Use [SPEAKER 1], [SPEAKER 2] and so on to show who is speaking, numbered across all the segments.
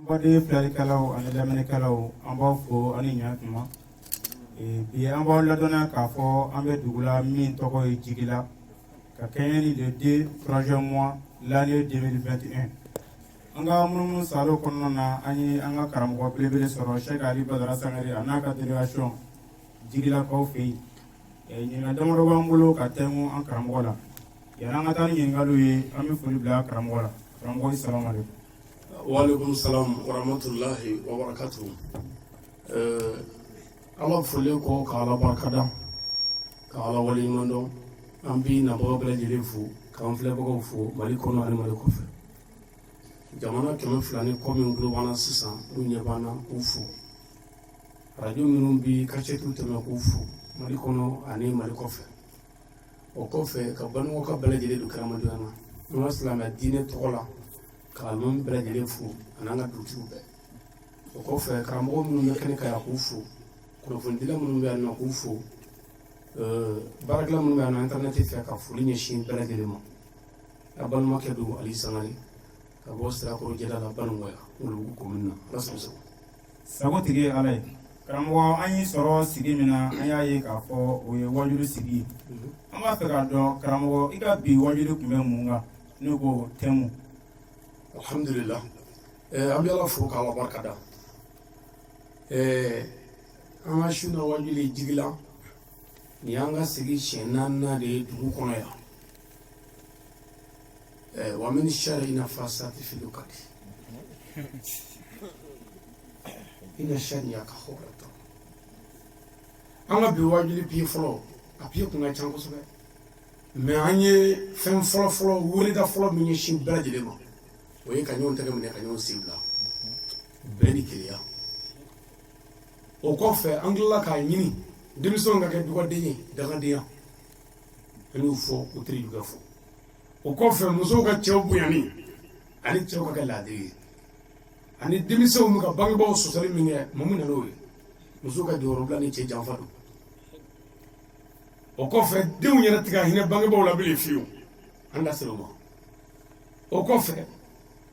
[SPEAKER 1] Baden filɛlikɛlaw ani lamɛnnikɛlaw, an b'aw fo ani ɲa tuma. Bi, an b'aw ladɔnniya k'a fɔ an bɛ dugu la min tɔgɔ ye Jigila, ka kɛɲɛ ni le 2 troisième mois l'année 2021. An ka munumunu salo kɔnɔna na, an ye an ka karamɔgɔ belebele sɔrɔ, Cheikh Ali Badara Sangare, a n'a ka délégation Jigilakaw fɛ yen. Ɲininkali damadɔ b'an bolo ka tɛnku an karamɔgɔ la. Yanni an ka taa ni ɲininkaliw ye, an bɛ foli bila karamɔgɔ la. Karamɔgɔ, salamu aleykum.
[SPEAKER 2] Waaleykum salam warahmatulahi wabarakatuh. Ala folen kɔ ka Ala barikada, ka Ala waleɲuman dɔn, an bi nabaga bɛɛ lajɛlen fo, k'an filɛbagaw fo Mali kɔnɔ ani Mali kɔfɛ. Jamana 200 ni kɔ min tulo b'an na sisan, n'u ɲɛ b'an na, k'u fo. Arajo minnu bi kasɛtiw tɛmɛ, k'u fo Mali kɔnɔ ani Mali kɔfɛ. O kɔfɛ, ka Banikɔka bɛɛ lajɛlen don kiramantonya na, an ka silamɛ diinɛ tɔgɔ la, ka alimami bɛɛ lajɛlen fo ani an ka dugutigiw bɛɛ. O kɔfɛ, karamɔgɔ minnu bɛ kɛnɛ kan yan, k'u fo, kunnafonidila minnu bɛ yan nɔ, k'u fo, baarakɛla minnu bɛ yan nɔ internet fɛ, ka foli ɲɛsin bɛɛ lajɛlen ma. A balimakɛ don, Ali Sangare, ka bɔ Sirakɔrɔ jɛda la, Banikɔ yan, Welesebugu commune na. Ala sago sago.
[SPEAKER 1] Sago tigi ye Ala ye. Karamɔgɔ, an y'i sɔrɔ sigi min na, an y'a ye k'a fɔ o ye wajulu sigi ye. An b'a fɛ k'a dɔn, karamɔgɔ, i ka bi wajulu tun bɛ mun kan, ne ko thème?
[SPEAKER 2] Alhamdulillah, an bɛ Ala fo k'Ala barika da. An ka su na wajuli Jigila nin y'an ka sigi siɲɛ naaninan de ye dugu kɔnɔ yan. Wa min sharri nafasati fil ukadi inna shaniyaka huwal abtar. An ka bi wajuli pied fɔlɔ, a pied kun ka ca kosɛbɛ, mais an ye fɛn fɔlɔ fɔlɔ, weleda fɔlɔ min ɲɛsin bɛɛ lajɛlen ma, o ye ka ɲɔgɔn tɛgɛ minɛ, ka ɲɔgɔn sen bila, bɛn ni kelenya. O kɔfɛ, an tilala k'a ɲini denmisɛnw ka kɛ dugaden ye, dangadenya, an y'o fɔ, o teri juguya fɔ. O kɔfɛ, musow ka cɛw bonyani ani cɛw ka kɛ laadiri ye, ani denmisɛnw bɛ ka bangebaaw sɔsɔli min kɛ, mun nana n'o ye, musow ka jɔyɔrɔbila ni cɛ janfa don. O kɔfɛ, denw yɛrɛ tɛ ka hinɛ bangebaaw la bilen fiyewu, an da sera o ma. O kɔfɛ,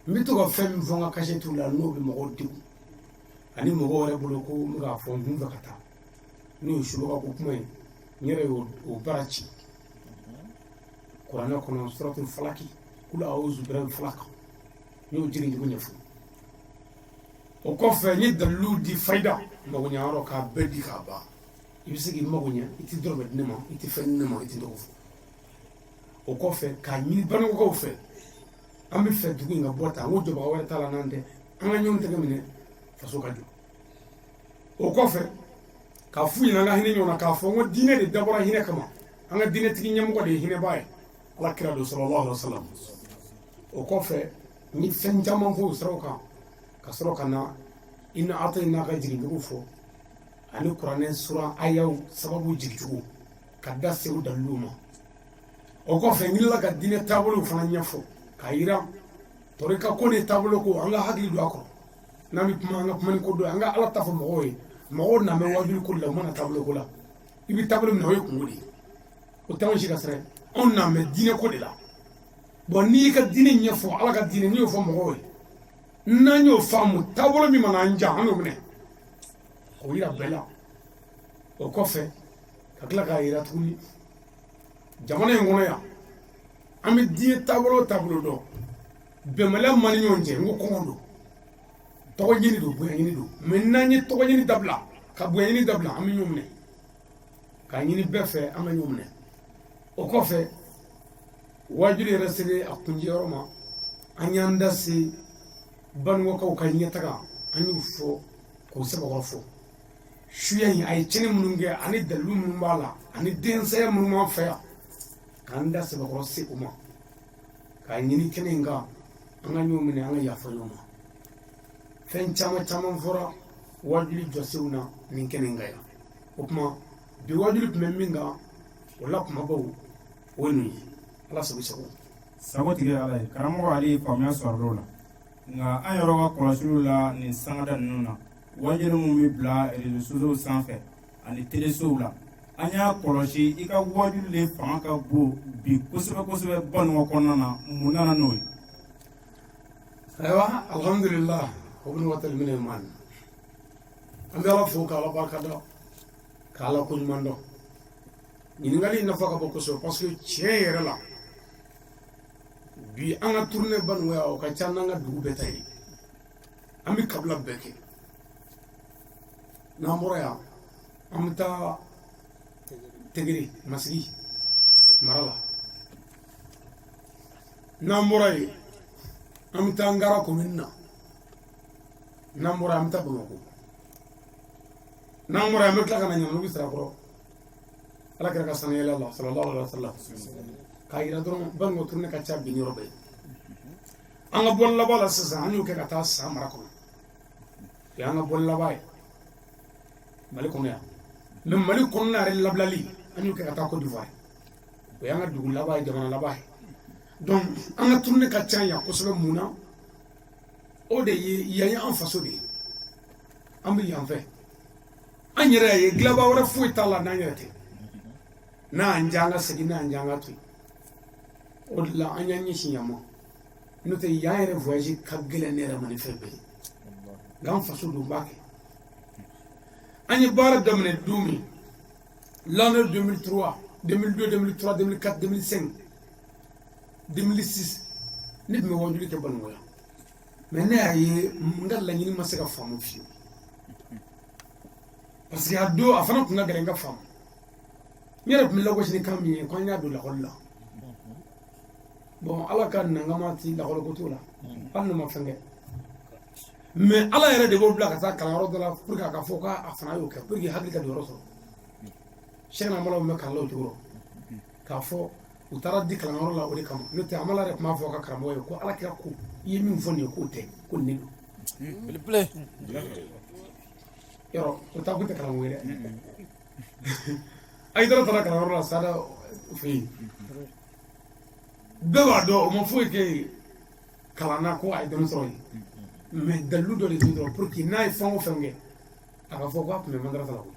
[SPEAKER 2] n bɛ to ka fɛn min fɔ n ka kasɛtiw la, n'o bɛ mɔgɔw degun ani mɔgɔw yɛrɛ bolo ko n bɛ k'a fɔ n kun fɛ ka taa, n'o ye subaga ko kuma ye, n yɛrɛ y'o baara ci kuranɛ kɔnɔ, suratul falaki, kul a'udhu birabbil falak, n y'o jigincogo ɲɛfɔ. O kɔfɛ, n ye dalilu di fayida magoɲɛyɔrɔ k'a bɛɛ di k'a ban. I bɛ se k'i mago ɲɛ, i tɛ dɔrɔmɛ di ne ma, i tɛ fɛn di ne ma, i tɛ tɔgɔ fɔ. O kɔfɛ, k'a ɲini Banikɔkaw fɛ, an bɛ fɛ dugu in ka bɔ tan, n ko jɔbaga wɛrɛ t'a la n'an tɛ, an ka ɲɔgɔn tɛgɛ minɛ, faso ka jɔ. O kɔfɛ, k'a f'u ɲɛna an ka hinɛ ɲɔgɔn na, k'a fɔ n ko diinɛ de dabɔra hinɛ kama, an ka diinɛtigi ɲɛmɔgɔ de ye hinɛbaa ye, Ala kira don, sallallahu alaihi wasallam. O kɔfɛ, n ye fɛn caman fɔ o siraw kan, ka sɔrɔ ka na inna a'tainaka jigincogo fɔ, ani kuranɛ sura ayaw sababu jigincogo, ka da se o daliluw ma. O kɔfɛ, n wulila ka diinɛ taabolow fana ɲɛfɔ, k'a yira tɔrika ko ni taabolo ko, an ka hakili don a kɔrɔ n'an bɛ kuma, an ka kuma ni ko dɔ ye, an ka Ala ta fɔ mɔgɔw ye. Mɔgɔw n'an bɛ wajuli ko de la, u mana taabolo ko la, i bɛ taabolo min na, o ye kungo de ye, o t'anw si ka sira ye. Anw n'an bɛ diinɛ ko de la. Bon, n'i y'i ka diinɛ ɲɛfɔ, Ala ka diinɛ, n'i y'o fɔ mɔgɔw ye, n'an y'o faamu, taabolo min mana an ja, an y'o minɛ k'o yira bɛɛ la. O kɔfɛ, ka tila k'a yira tuguni, jamana in kɔnɔ yan, an bɛ diinɛ taabolo o taabolo dɔn, bɛnbaliya man ni ɲɔgɔn cɛ. N ko kɔngɔ don, tɔgɔ ɲini don, bonya ɲini don, mais n'an ye tɔgɔ ɲini dabila, ka bonya ɲini dabila, an bɛ ɲɔgɔn minɛ. K'a ɲini bɛɛ fɛ, an ka ɲɔgɔn minɛ. O kɔfɛ, wajuli yɛrɛ selen a kuncɛyɔrɔ ma, an y'an da se Banikɔkaw ka ɲɛtaga, an y'o fɔ k'o sɛbɛkɔrɔ fɔ. Suya in, a ye tiɲɛni minnu kɛ, ani dalilu minnu b'a la, ani densaya minnu b'an fɛ yan, k'an da sɛbɛkɔrɔ se o ma, k'a ɲini kɛnɛ in kan, an ka ɲɔgɔn minɛ, an ka yafa ɲɔgɔn ma. Fɛn caman caman fɔra wajuli jɔsenw na nin kɛnɛ in kan yan. O tuma, bi wajuli tun bɛ min kan, o la kumabaw, o ye nin ye. Ala sago sago.
[SPEAKER 1] Sago tigi ye Ala ye. Karamɔgɔ Ali, faamuya sɔrɔla o la. Nka an yɛrɛ ka kɔlɔsiliw la nin sangada ninnu na, wajuli minnu bɛ bila réseaux sociaux sanfɛ ani telesow la, an y'a kɔlɔsi i ka wajuli de fanga ka bon bi kosɛbɛ kosɛbɛ Banikɔ kɔnɔna na. Mun nana n'o ye?
[SPEAKER 2] Ayiwa, alhamdulillah. وبن من إيمان. An bɛ Ala fo k'Ala barika da, k'Ala ko ɲuman dɔn. Ɲininkali in nafa ka bon kosɛbɛ, parce que tiɲɛ yɛrɛ la, bi an ka tournée Banikɔ, o ka ca n'an ka dugu bɛɛ ta ye. An bɛ kabila bɛɛ kɛ. N'an bɔra yan, an bɛ taa Tegere Masigi mara la. N'an bɔra yen, an bɛ taa Ngara commune na. N'an bɔra yen, an bɛ taa Bamakɔ. N'an bɔra yen, an bɛ tila ka na Ɲamanugu Sirakɔrɔ, Ala kɛra ka sanuyɛlɛ la, sallallahu alaihi wa sallam, k'a yira dɔrɔn Banikɔ tournée ka ca bi ni yɔrɔ bɛɛ. An ka bɔli laban la sisan, an y'o kɛ ka taa San mara kɔnɔ. O y'an ka bɔli laban ye Mali kɔnɔ yan. Mais Mali kɔnɔna yɛrɛ labilali, an y'o kɛ ka taa Côte d'Ivoire. O y'an ka dugu laban ye, jamana laban ye. Donc an ka tournée ka ca yan kosɛbɛ. Mun na? O de ye yan ye, an faso de ye. An bɛ yan fɛ, an yɛrɛ y'a ye, dilanba wɛrɛ foyi t'a la n'an yɛrɛ tɛ. N'an diya, an ka segin, n'an diya, an ka to yen. O de la an y'an ɲɛsin yan ma. N'o tɛ, yan yɛrɛ voyage ka gɛlɛn ne yɛrɛ ma ni fɛn bɛɛ ye, nka an faso don, b'a kɛ. An ye baara daminɛ don min, l'année 2003, 2002, 2003, 2004, 2005, 2006, ne tun bɛ wajuli kɛ Banikɔ yan. Mais ne y'a ye, n ka laɲini ma se ka faamu fiyewu, parce que a don, a fana tun ka gɛlɛn n ka faamu. N yɛrɛ tun bɛ lagosi ni kan min ye ko an y'a don lakɔli la. Bon, Ala ka nangama ti lakɔli ko t'o la, hali n'o ma fɛn kɛ. Mais Ala yɛrɛ de b'o bila ka taa kalanyɔrɔ dɔ la pour que a ka fɔ k'a fana y'o kɛ, pour que hakili ka don yɔrɔ sɔrɔ. Sɛgɛn amala bɛ kalan o cogo k'a fɔ u taara di kalanyɔrɔ la, o de kama. N'o tɛ, amala yɛrɛ tun b'a fɔ a ka karamɔgɔ ye ko Ala kira ko i ye min fɔ nin ye, k'o tɛ, ko nin de don. Yɔrɔ o taa kun tɛ kalanko ye dɛ. Ayidara taara kalanyɔrɔ la sada fɛ yen, bɛɛ b'a dɔn, o ma foyi kɛ yen kalan na ko a ye dɔnni sɔrɔ yen. Mais dalilu dɔ de bɛ dɔrɔn pour que n'a ye fɛn o fɛn kɛ, a ka fɔ k'a tun bɛ madarasa la koyi.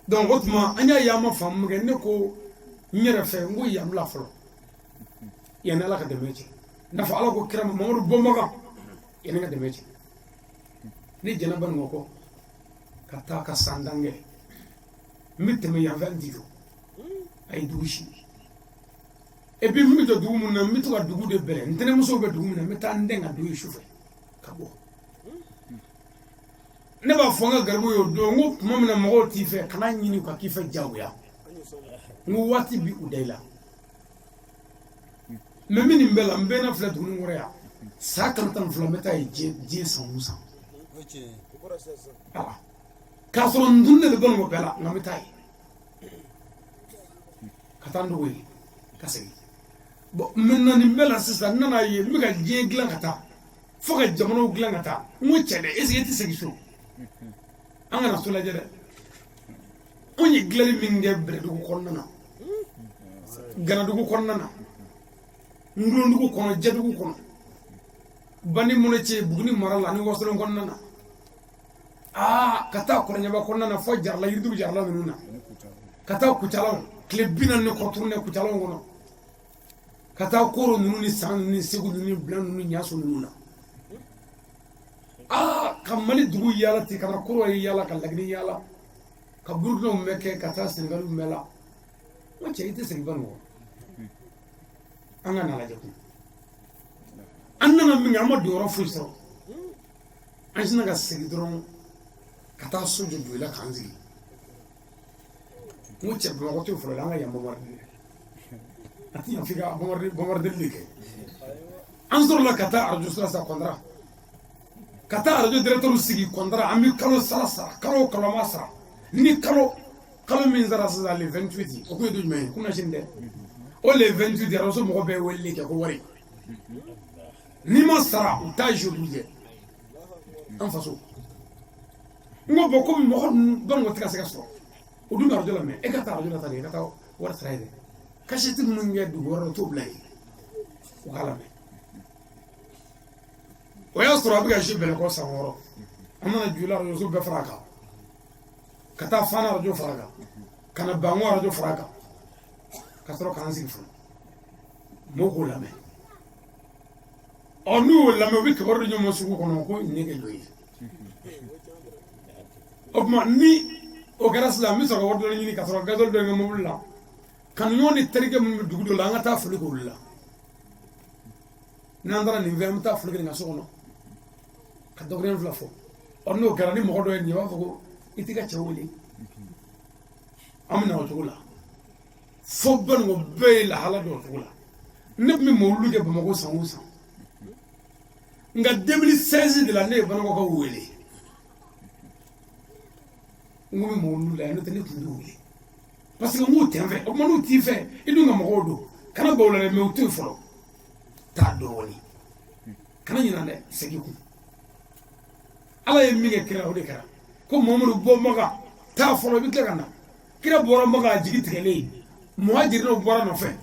[SPEAKER 2] Donc o tuma, an y'a ye, an ma faamu kɛ. Ne ko n yɛrɛ fɛ, n ko yan bila fɔlɔ, yanni Ala ka dɛmɛ cɛ. N'a fɔ Ala ko kira ma Mamadu bɔnbaga, yanni ka dɛmɛ cɛ. Ne jɛnɛ Banikɔ kɔ ka taa ka san tan kɛ, n bɛ tɛmɛ yan fɛ, n ti jɔ a ye dugu si. Et puis n bɛ jɔ dugu mun na, n bɛ to ka dugu de bɛlɛ. N tɛnɛmusow bɛ dugu min na, n bɛ taa n dɛn ka don yen sufɛ ka bɔ. Ne b'a fɔ n ka garibu ye o don, n ko tuma min na mɔgɔw t'i fɛ, kana ɲini u ka k'i fɛ diyagoya. N ko waati bi u da i la. Mais min nin bɛɛ la, n bɛɛ na filɛ tuguni kɔrɔ yan, san kalo 12, n bɛ taa yen diɲɛ san o san. Ala k'a sɔrɔ n dun de bɛ Banikɔ bɛɛ la, nka n bɛ taa yen ka taa n dogo yen ka segin. Bon, maintenant nin bɛɛ la sisan, n nana ye n bɛ ka diɲɛ dilan ka taa fo ka jamanaw dilan ka taa. N ko cɛ dɛ, est ce que e tɛ segin so? An kana so lajɛ dɛ. Anw ye dilanli min kɛ Bɛlɛdugu kɔnɔna na, Ganadugu kɔnɔna na, Ngulondugu kɔnɔ, Jɛdugu kɔnɔ, Bandi Mɔnɛcɛ, Buguni mara la ani Wasolon kɔnɔna na, aa, ka taa Kɔrɔɲɛba kɔnɔna na, fo Jarala, Yiridugu Jarala ninnu na, ka taa Kucalaw, tile 40 ni kɔ tournée Kucalaw kɔnɔ, ka taa Koro ninnu ni San ninnu ni Segu ninnu ni Bila ninnu ni Ɲaso ninnu na, aa, ka Mali dugu yaala ten, ka na Koro ye yaala, ka Laginɛ yaala, ka Burukinaw bɛɛ kɛ, ka taa Senegali bɛɛ la. N ko cɛ, i tɛ segin Banikɔ? An ka na lajɛ kun. An nana min kɛ, an ma don yɔrɔ foyi sɔrɔ. An sinna ka segin dɔrɔn ka taa so jɔ Joyila k'an sigi. N ko cɛ, Bamakɔ to fɔlɔ la, an ka yan bombarder, a ti yan f'i ka bombarder de kɛ. An sɔrɔla ka taa arajo sira sa kɔntara, ka taa arajo directeur sigi kɔntara. An bɛ kalo sara sara, kalo o kalo an b'a sara. Ni kalo kalo min sara sisan, le 28, o kun ye don jumɛn ye? Kunna sini dɛ, o le 28, arajo mɔgɔ bɛɛ ye weleli kɛ ko wari n'i ma sara, u t'a jour jɛ an faso. N ko bon, komi mɔgɔ ninnu Banikɔ tɛ ka se ka sɔrɔ, o dun bɛ arajo la, mɛ e ka taa arajo la tan, e ka taa wari sara yen dɛ. Kasɛti minnu kɛ dugu wɛrɛ la, o t'o bila yen, u k'a lamɛn. O y'a sɔrɔ a bɛ ka si Bɛlɛkɔ san 6. An nana Joyila arajo bɛɛ fara a kan, ka taa Fana arajo fara a kan, ka na Banko arajo fara a kan, ka sɔrɔ k'an sigi fɔlɔ, mɔgɔw k'o lamɛn. Ɔ, n'u y'o lamɛn, u bɛ kibaru di ɲɔgɔn ma sugu kɔnɔ ko nin ye kɛ jɔ ye. O tuma ni o kɛra sisan, n bɛ sɔrɔ ka wari dɔ ɲini ka sɔrɔ gasoil dɔ n ka mobili la, ka ɲɔgɔn ni terikɛ minnu bɛ dugu dɔ la, an ka taa foli k'olu la. N'an taara nin fɛ, an bɛ taa foli kɛ nin ka so kɔnɔ ka dɔgɔnin fila fɔ. Ɔ, n'o kɛra, ni mɔgɔ dɔ ye nin ye, i b'a fɔ ko i t'i ka cɛ wele. An bɛ na o cogo la fo Banikɔ bɛɛ ye lahala dɔn o cogo la. Ne tun bɛ mawuludu kɛ Bamakɔ san o san, nka 2016 de la, ne ye Banikɔkaw wele n ko n bɛ mawuludu la yan. N'o tɛ, ne tun t'u wele parce que n k'u tɛ n fɛ. O tuma n'u t'i fɛ, i dun ka mɔgɔw don, kana baw la dɛ, mais u to yen fɔlɔ, taa dɔɔnin, kana ɲinɛ dɛ, segin kun. Ala ye min kɛ kira, o de kɛra ko Mamadu bɔ Maka, taa fɔlɔ, i bɛ tila ka na. Kira bɔra Maka a jigi tigɛlen, muhajirinaw bɔra nɔfɛ,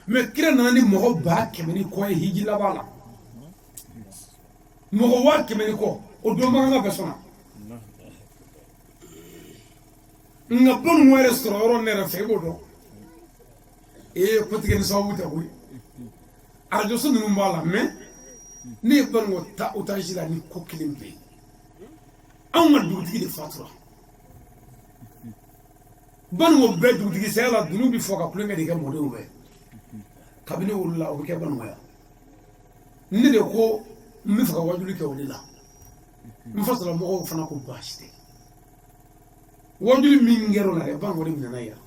[SPEAKER 2] mais kira nana ni mɔgɔ 100 000 ni kɔ ye hiji laban la, mɔgɔ 100 000 ni kɔ. O don Makanka bɛɛ sɔnna. Nka bamananw yɛrɛ sɔrɔ yɔrɔ ne yɛrɛ fɛ, i b'o dɔn. Ee, kotigɛ ni sababu tɛ koyi. Arajoso ninnu b'a la, mais ne ye Banikɔ ta otage la ni ko kelen bɛ yen. Anw ka dugutigi de fatura. Banikɔ bɛɛ dugutigi saya la, dunun bɛ fɔ ka tulonkɛ de kɛ mɔdenw fɛ. Kabini wolola, o bɛ kɛ Banikɔ yan. Ne de ko n bɛ fɛ ka wajuli kɛ o de la. N fasolamɔgɔw fana ko baasi tɛ. Wajuli min kɛra o la dɛ, Banikɔ de minɛna yan.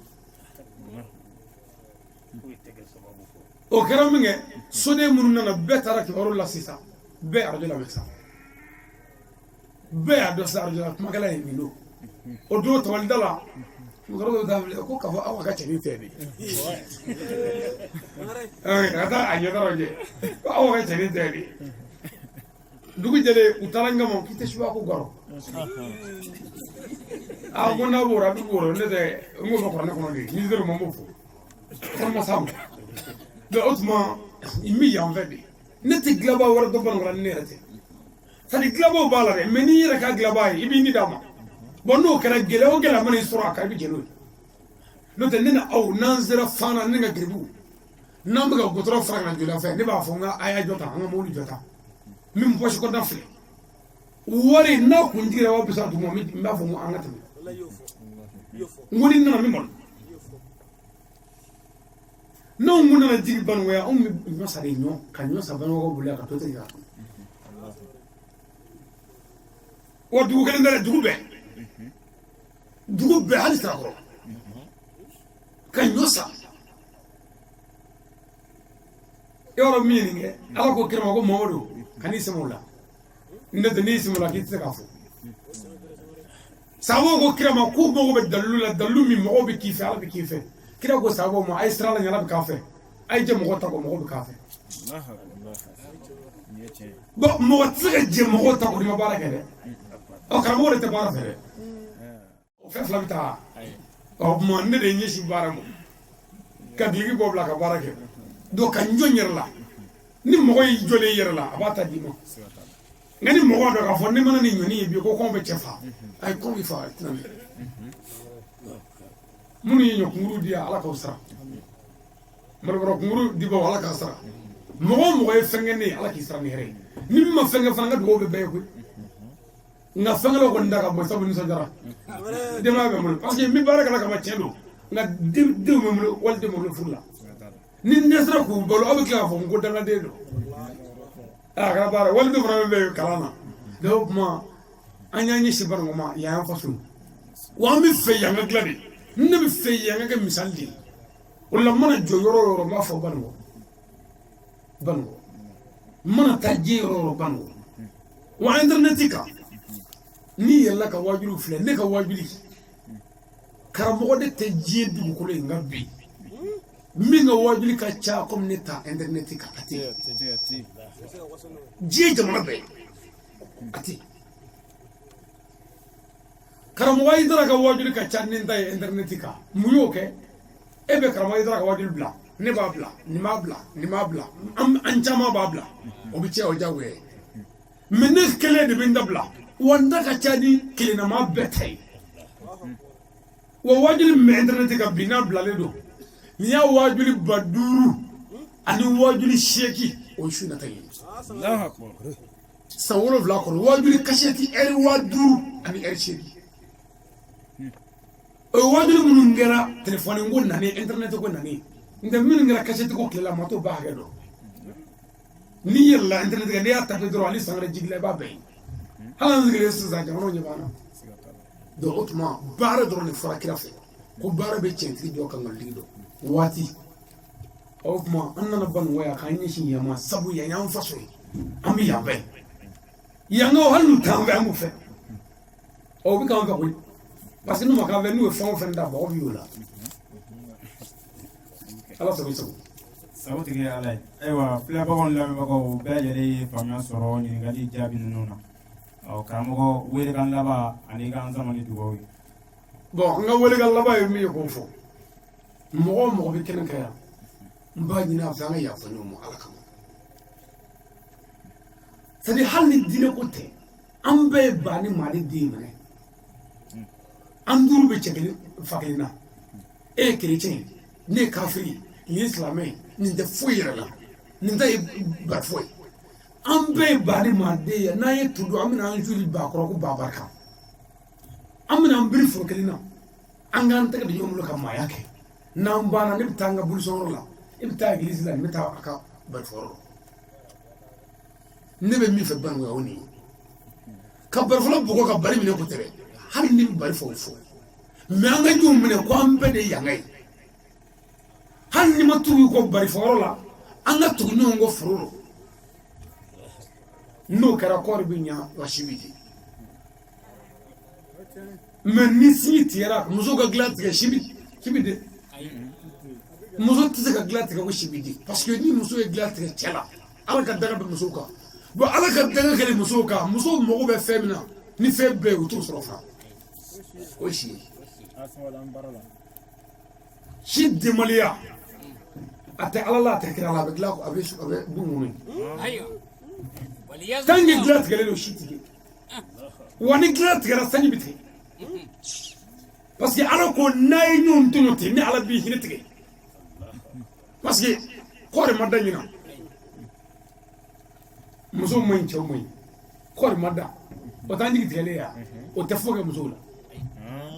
[SPEAKER 2] O kɛra min kɛ, soden minnu nana, bɛɛ taara kibaru la sisan, bɛɛ arajo lamɛn sisan, bɛɛ y'a dɔn sisan arajo la kumakɛla ye nin don. O don tabalida la, musokɔrɔba dɔw t'a filɛ ko k'a fɔ aw ka cɛnin tɛ bi ka taa a ɲɛtaraw jɛ ko aw ka cɛnin tɛ bi. Dugu jɛlen, u taara n kama k'i tɛ suba ko gɔrɔ. A ko n'a b'o la, a bɛ b'o la. Ne tɛ n ko bɛ kuranɛ kɔnɔ de, ni sera ma n b'o fɔ kɔnɔ ma s'a ma. Donc o tuma n bɛ yan fɛ de, ne tɛ dilanbaa wɛrɛ dɔn Banikɔ la ni ne yɛrɛ tɛ. C'est à dire dilanbaaw b'a la dɛ, mais n'i yɛrɛ ka dilanbaa ye, i b'i ni d'a ma. Bon, n'o kɛra, gɛlɛya o gɛlɛya mana i sɔrɔ a kan, i bɛ jɛn n'o ye. N'o tɛ, ne ni aw n'an sera fan na, ne ka geribu n'an bɛ ka goudron fara ka na joli fɛ, ne b'a fɔ n ka a y'a jɔ tan, an ka mobili jɔ tan, n bɛ poche kɔnɔna filɛ, wari n'a kun jiginna 30 000 duguma, n b'a fɔ n ko an ka tɛmɛ. N ko ni nana, n bɛ malo. N'anw kun nana jigin Banikɔ yan, anw bɛ ɲɔ san de, ɲɔ ka ɲɔ san Banikɔkaw bolo yan ka to tigɛ ka dun. Wa dugu kelen tɛ dɛ, dugu bɛɛ, dugu bɛɛ, hali Sirakɔrɔ, ka ɲɔ san. I b'a dɔn min ye nin kɛ? Ala ko kira ma ko Mamadu, kan'i sɛmɛ o la. Ne tɛ n'i sɛmɛ o la k'i tɛ se k'a fɔ. Sababu ko kira ma k'u mago bɛ dalilu la, dalilu min mɔgɔw bɛ k'i fɛ, Ala bɛ k'i fɛ. Kira ko sababu ma, a ye siran Ala ɲɛ, Ala bɛ k'a fɛ. A ye jɛ mɔgɔ ta kɔ, mɔgɔ bɛ k'a fɛ. Bon, mɔgɔ tɛ se ka jɛ mɔgɔw ta kɔ n'i ma baara kɛ dɛ. Ɔ, karamɔgɔ de tɛ baara fɛ dɛ. O fɛn fila bɛ taa. Ɔ tuma ne de ye ɲɛsin baara ma, ka duloki bɔ bila ka baara kɛ. Donc ka n jɔ n yɛrɛ la. Ni mɔgɔ y'i jɔlen i yɛrɛ la, a b'a ta d'i ma. Nka ni mɔgɔ dɔ k'a fɔ ne mana ni ɲɔni ye bi ko kɔngɔ bɛ cɛ fa, ayi, kɔngɔ b'i fa, a tɛna mɛn. Minnu ye ɲɔkunkuru di yan, Ala k'aw sara. Malobɔrɔ kunkuru dibaw, Ala k'a sara. Mɔgɔ o mɔgɔ ye fɛn kɛ ne ye, Ala k'i sara ni hɛrɛ ye. Ni min ma fɛn kɛ fana, n ka dugawu bɛ bɛɛ ye koyi. Nka fɛnkɛlaw kɔni da ka bɔ, sabu nisɔndiyara, denbaya bɛ n bolo, parce que n bɛ baara kɛ kama, tiɲɛ don. Nka denw bɛ n bolo, waliden bɛ n bolo furu la. Ni n dɛsɛra k'u balo, aw bɛ tila k'a fɔ n ko dangaden don. A kɛra baara, waliden fana bɛ kalan na. Donc o tuma an y'an ɲɛsin Banikɔ ma yan, y'an faso. Wa an bɛ fɛ yan ka dilan de. Ne bɛ fɛ yan ka kɛ misali de ye. O la n mana jɔ yɔrɔ o yɔrɔ, n b'a fɔ Banikɔ, Banikɔ. N mana taa diɲɛ yɔrɔ o yɔrɔ, Banikɔ. Wa internet kan, n'i yɛlɛla ka wajuliw filɛ, ne ka wajuli, karamɔgɔ de tɛ diɲɛ dugukolo in kan bi min ka wajuli ka ca komi ne ta internet kan. A tɛ diɲɛ jamana bɛɛ, a tɛ. Karamɔgɔ Hayidara ka wajuli ka ca ni n ta ye internet kan. Mun y'o kɛ? E bɛ karamɔgɔ Hayidara ka wajuli bila, ne b'a bila, nin b'a bila, nin b'a bila, an caman b'a bila, o bɛ cɛ, o jagoya ye. Mais ne kelen de bɛ n da bila, wa n da ka ca ni kelennama bɛɛ ta ye. Wa wajuli min bɛ internet kan bi, n'a bilalen don, n'i y'a wajuli 5000 ani wajuli 8, o ye su nata ye. San 7 kɔnɔ waajuli kasɛti ɛri 5000 ani ɛri 8. O waajuli minnu kɛra telefɔni ko nani, internet ko nani, n tɛ minnu kɛra kasɛti ko tile la, maa t'o ba hakɛ dɔn. N'i yɛlɛla internet kan, n'i y'a tape dɔrɔn, Ali Sangare Jigila, i b'a bɛɛ ye. Hali an sigilen sisan, jamanaw ɲɛ b'an na. Donc o tuma baara dɔrɔn de fɔra kira fɛ ko baara bɛ tiɲɛtigi dɔ ka nkalotigi dɔn waati. O tuma an nana Banikɔ yan k'an ɲɛsin yan ma, sabu yan y'an faso ye, an bɛ yan fɛ. Yankaw hali n'u t'an fɛ, an b'u fɛ. Ɔ u bɛ k'an fɛ koyi, parce que n'u ma k'an fɛ, n'u ye fɛn o fɛn da, bɔgɔ bɛ y'o la. Ala sago i sago.
[SPEAKER 1] Sago tigi ye Ala ye. Ayiwa, filɛbagaw ni lamɛnbagaw bɛɛ lajɛlen ye faamuya sɔrɔ ɲininkali jaabi ninnu na. Ɔ karamɔgɔ, welekan laban ani k'an sama ni dugawu ye.
[SPEAKER 2] Bon, n ka welekan laban ye min ye k'o fɔ, mɔgɔ o mɔgɔ bɛ kɛnɛ kan yan, n b'a ɲini a fɛ, an ka yafa ɲɔgɔn ma Ala kama. C'est à dire, hali ni diinɛ ko tɛ, an bɛɛ ye ba ni maa de den minɛ. An duuru bɛ cɛ kelen fa kelen na. E ye kerecɛn ye, ne ye kafiri ye, nin ye silamɛ ye, nin tɛ foyi yɛrɛ la, nin ta ye barifɔ ye. An bɛɛ ye ba ni maa den ye. N'an ye to dun, an bɛna an joli ba kɔrɔ ko ba barika. An bɛna an biri foro kelen na, an k'an tɛgɛ di ɲɔgɔn bolo ka maaya kɛ. N'an banna, ne bɛ taa n ka bolisɔnyɔrɔ la, e bɛ taa egilizi la, nin bɛ taa a ka barifɔyɔrɔ la. Ne bɛ min fɛ Banikɔ, o nin ye ka barifɔla bugɔ ka bari minɛ ko tɛ dɛ. Hali ni bɛ bari fɔ, o fɔ, mais an ka ɲɔgɔn minɛ ko an bɛɛ de ye yanka ye. Hali ni ma tugu kɔ barifɔyɔrɔ la, an ka tugu ɲɔgɔn kɔ foro la. N'o kɛra, kɔɔri bɛ ɲa wa si bɛ di. Mais ni sinji tigɛra, muso ka dilan tigɛ, si bɛ di. Muso tɛ se ka dilan tigɛ ko si bɛ di, parce que ni muso ye dilan tigɛ cɛ la, Ala ka danga bɛ musow kan. Bon, Ala ka danga kɛlen musow kan, musow mago bɛ fɛn min na, ni fɛn bɛɛ ye, u t'o sɔrɔ fana. O ye si ye. Si denbaliya a tɛ Ala la, a tɛ kira la, a bɛ dilan, a bɛ du kɔnɔ yen. Tant que dilan tigɛlen don, si tigɛ wa. Ni dilan tigɛra, sanji bɛ tigɛ, parce que Ala ko n'a ye ɲɔgɔn tɔɲɔ ten, ni Ala b'i hinɛ tigɛ, parce que kɔɔri ma da ɲina. Muso man ɲi, cɛw man ɲi, kɔɔri ma da, o t'an jigi tigɛlen ya. O tɛ foyi kɛ musow la.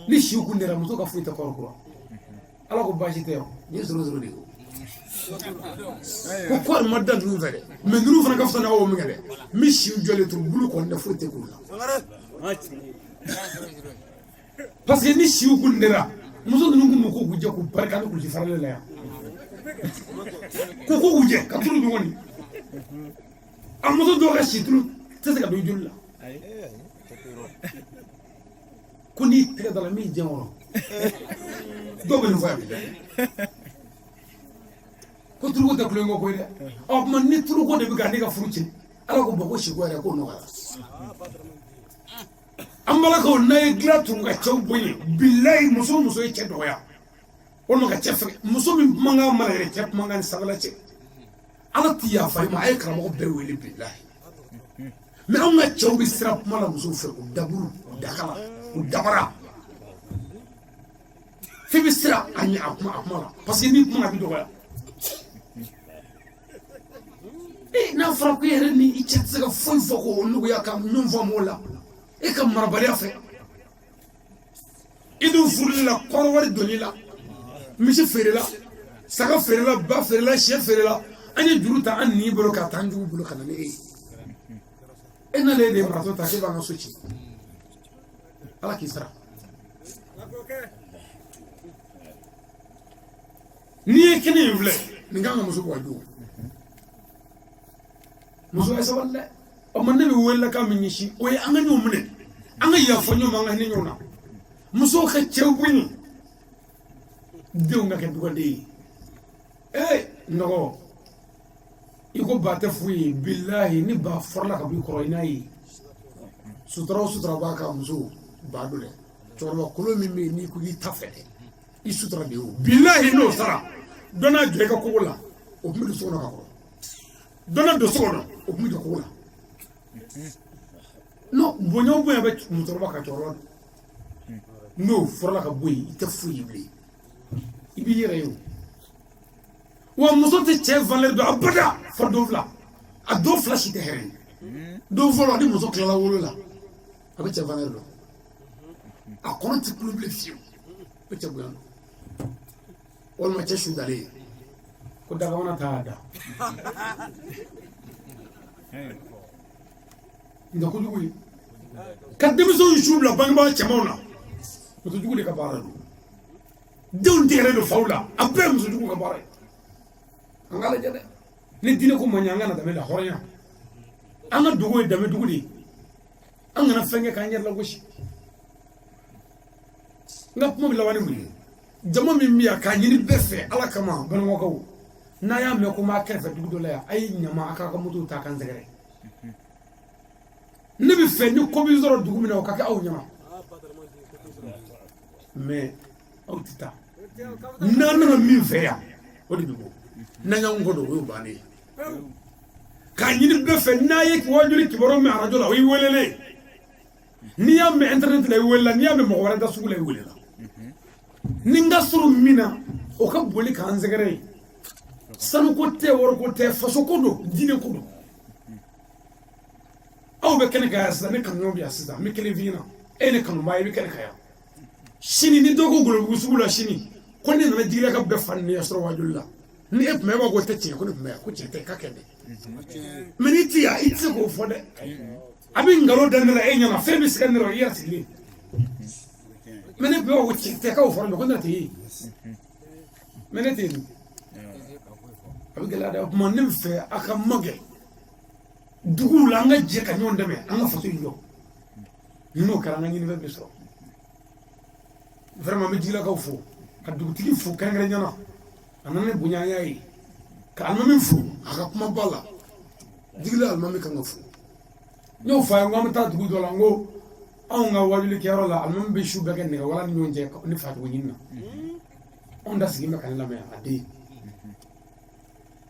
[SPEAKER 2] Ni siw kun dara, muso ka foyi tɛ kɔɔri kura. Ala ko baasi tɛ, nin ye zéro zéro de ye. Ko kɔɔri ma da ninnu fɛ dɛ, mais ninnu fana ka fisa n'aw min kɛ dɛ. N bɛ siw jɔlen turu, bulu kɔni tɛ, foyi tɛ k'u la, parce que ni siw kun dara, muso ninnu kun b'u ko k'u jɛ k'u barika ni kulusi faralen la yan, ko k'u jɛ ka tulu ɲɔgɔn ni a muso dɔw ka si tulu tɛ se ka don i joli la. Ko n'i tɛgɛ da la min jɛn kɔrɔ, dɔw bɛ nin fɔ yan bi ko turuko tɛ kulonkɛ ko ye dɛ. Ɔ tuma ni turuko de bɛ ka ne ka furu tiɲɛ, Ala ko bɔn ko siko yɛrɛ k'o nɔgɔyara. An balakaw, n'a ye dilan turu ka cɛw bonya, bilayi, muso o muso ye cɛ dɔgɔya walima ka cɛ fɛgɛ, muso min kumakan mana yɛrɛ cɛ kumakan ni sanfɛla cɛ, Ala ti yafa i ma. A ye karamɔgɔ bɛɛ wele, bilayi. Mais anw ka cɛw bɛ siran kuma la musow fɛ, u daburu, u dakala, u dabara, f'i bɛ siran a ɲɛ a kuma la, parce que n'i kuma a bɛ dɔgɔya. Ee, n'a fɔra ko e yɛrɛ ni i cɛ tɛ se ka foyi fɔ k'o nɔgɔya ka min fɔ mɔgɔw la, e ka marabaliya fɛ, i dun furuli la, kɔrɔ wari donni la, misi feerela, saga feerela, ba feerela, sɛ feerela, an ye juru ta an ni bolo ka taa an jugu bolo ka na ni e ye. E nalen de ye maratɔ ta k'e b'an ka so ci. Ala k'i sara. N'i ye kɛnɛ in filɛ nin kan ka muso bɔ a don, muso ye sabali dɛ. O ma, ne bɛ welelakan min ɲɛsin, o ye an ka ɲɔgɔn minɛ, an ka yafa ɲɔgɔn ma, an ka hinɛ ɲɔgɔn na. Musow ka cɛw bonya, denw ka kɛ dugaden ye. Ee nɔgɔ, i ko ba tɛ foyi ye, bilahi, ni ba fɔrɔla ka bɔ i kɔrɔ, i n'a ye sutura o sutura b'a ka muso ba don dɛ. Cɛkɔrɔba kolon min bɛ yen, n'i ko k'i ta fɛ dɛ, i sutura de ye o. Bilahi, n'o sara, dɔ n'a jɔ i ka kogo la, o tun bɛ don so kɔnɔ ka kɔrɔ. Dɔ n'a don so kɔnɔ, o tun bɛ jɔ kogo la. Non, bonya o bonya bɛ musokɔrɔba ka cɛkɔrɔba don, n'o fɔrɔla ka bɔ yen, i tɛ foyi ye bilen, i b'i yɛrɛ ye. O wa, muso tɛ cɛ valeur dɔn abada fɔ don fila. A don fila si tɛ hɛrɛ ye. Don fɔlɔ, ni muso tilala wolo la, a bɛ cɛ valeur dɔn, a kɔnɔ ti kulo bilen fiyewu, a bɛ cɛ bonya dɔn. Walima cɛ su dalen ye ko dakamana t'a da nka kojugu ye ka denmisɛnw su bila bangebaa cɛmanw na. Musojugu de ka baara don. Denw tigɛlen don faw la, a bɛɛ ye musojugu ka baara ye. An k'a lajɛ dɛ, ni diinɛ ko ma ɲɛ, an ka na danbe la hɔrɔnya. An ka dugu ye danbe dugu de ye. An kana fɛn kɛ k'an yɛrɛ lagosi. N ka kuma bɛ laban ni mun ye? Jama min bɛ yan k'a ɲini bɛɛ fɛ Ala kama, Banikɔkaw, n'a y'a mɛn ko n b'a kɛrɛfɛ dugu dɔ la yan, a ye ɲama a k'a ka motow ta k'an sɛgɛrɛ. Ne bɛ fɛ ni ko bɛ sɔrɔ dugu min na, o ka kɛ aw ɲɛna, mais aw tɛ taa. N'an nana min fɛ yan, o de bɛ bɔ. N'an y'an kɔ don, o y'o bannen ye. K'a ɲini bɛɛ fɛ, n'a ye wajuli kibaru mɛn arajo la, o y'i welelen. N'i y'a mɛn internet la, i welela. N'i y'a mɛn mɔgɔ wɛrɛ da sugu la, i welela. Ni n ka sɔrɔ min na, o ka boli k'an sɛgɛrɛ ye. Sanuko tɛ, wariko tɛ, faso ko don, diinɛ ko don. Aw bɛ kɛnɛ kan yan sisan, ne kanuɲɔgɔn bɛ yan sisan, n bɛ kelen f'i ɲɛna. E ye ne kanubaa ye, i bɛ kɛnɛ kan yan sini. Ni dɔ ko Golobugu sugu la sini ko ne nana jigila ka bɛɛ fa ni ne sɔrɔ wajuli la, ni e tun bɛ, e b'a ko tɛ tiɲɛ, ko ne tun bɛ yan, ko tiɲɛ tɛ, k'a kɛ dɛ. Mais n'i ti yan, i tɛ se k'o fɔ dɛ. A bɛ nkalon da ne la e ɲɛna, fɛn bɛ siga ne la, i yɛrɛ sigilen. Mais ne tun b'a ko tiɲɛ tɛ, k'aw fɔra mɛ ko ne tɛ yen, mais ne tɛ yen, a bɛ gɛlɛya dɛ. O tuma ne bɛ fɛ a ka magɛ duguw la, an ka jɛ ka ɲɔgɔn dɛmɛ, an ka faso in jɔ. N'o kɛra, an ka ɲinifɛn bɛ sɔrɔ. Vraiment, n bɛ jigilakaw fo, ka dugutigi fo kɛrɛnkɛrɛnnenya na, a nana ni bonya ye, ka alimami fo a ka kumaba la. Jigila alimami kan ka fo. N y'o fɔ a ye, n ko an bɛ taa dugu dɔ la, n ko anw ka wajulikɛyɔrɔ la, alimami bɛ su bɛɛ kɛ nɛgɛwala ni ɲɔgɔn cɛ ni facogo ɲini na. Anw da sigi bɛ ka ne lamɛn a den.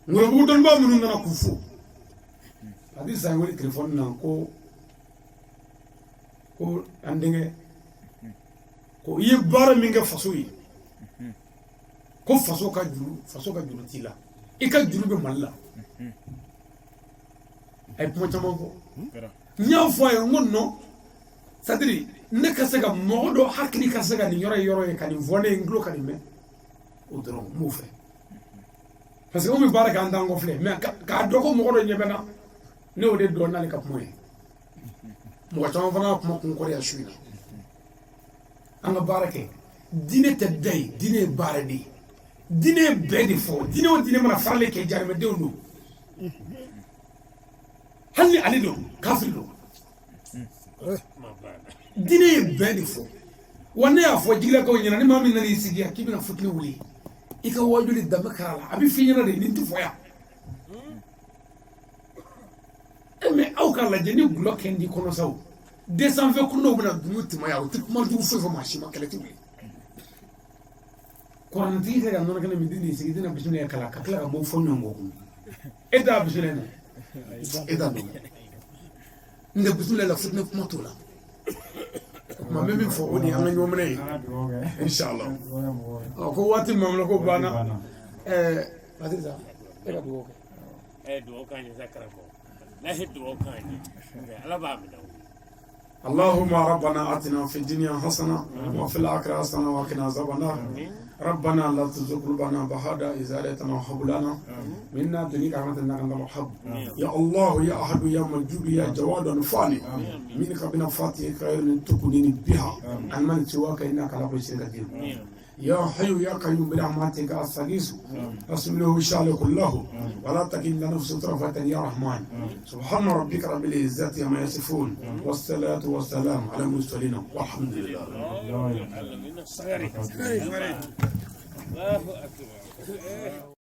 [SPEAKER 2] Ngolobugu dɔnnibaa minnu nana k'u fo, a bɛ san wele telefɔni na ko an denkɛ, ko i ye baara min kɛ faso ye, ko faso ka juru t'i la, i ka juru bɛ Mali la. A ye kuma caman fɔ. N y'a fɔ a ye, n ko non, c'est à dire ne ka se ka mɔgɔ dɔ hakili ka se ka nin yɔrɔ ye yɔrɔ ye ka nin fɔ ne ye, n tulo ka nin mɛn, o dɔrɔn n b'o fɛ, parce que anw bɛ baara kɛ, an t'an kɔfilɛ, mais k'a dɔn ko mɔgɔ dɔ ɲɛ bɛ n na, ne y'o de dɔn n'ale ka kuma ye. Mɔgɔ caman fana ka kuma kun kɔrɔ yan su in na. An ka baara kɛ. Diinɛ tɛ da ye, diinɛ ye baara de ye. Diinɛ ye bɛɛ de fɔ. Diinɛ o diinɛ mana faralen kɛ, jarimɛdenw don, hali ni ale don, kafiri don. Diinɛ ye bɛɛ de fɔ. Wa ne y'a fɔ jigilakaw ɲɛna, ni maa min nana i sigi yan k'i bɛna fitinɛ wuli, i ka wajuli danbe kɛra la, a bɛ f'i ɲɛna de, nin tɛ fɔ yan. E mais aw k'a lajɛ, ni gulɔ kɛ di kɔnɔ sa, o 220 kundow bɛna dunun tɛmɛ yan, o tɛ kuma jugu foyi fɔ maa si ma, kɛlɛ tɛ wuli. Kuranɛtigi kɛ ka nɔnɔ kɛnɛ min di nin sigi, tɛna bisimila kalan ka tila ka bɔ fɔ ɲɔgɔn kɔ kun. E t'a bisimila na, e t'a dɔn n tɛ bisimila la, fitinɛ kuma t'o la. O tuma n bɛ min fɔ, o de ye an ka ɲɔgɔn minɛ ye, inshallah. Ɔ ko waati min b'an bolo ko banna. Ɛɛ Patrice, e ka dugawu kɛ.
[SPEAKER 3] Ɛ, dugawu k'an ye sa karamɔgɔ, walahi dugawu k'an ye, Ala b'a minɛ o.
[SPEAKER 2] اللهم ربنا اتنا في الدنيا حسنه وفي الاخره حسنه وقنا عذاب النار. ربنا لا تزغ قلوبنا بعد إذ هديتنا وهب لنا من لدنك رحمة إنك أنت الوهاب. يا الله يا أحد يا موجود يا جواد نفعني منك بنا فاتح خير تكونني بها عن من سواك إنك على كل شيء قدير. يا حي يا قيوم برحمتك استغيث، اصلح شأني كله ولا تكلنا نفس طرفة يا رحمن. سبحان ربك رب العزة عما يصفون، والصلاة والسلام على المرسلين والحمد لله.
[SPEAKER 3] الله أكبر.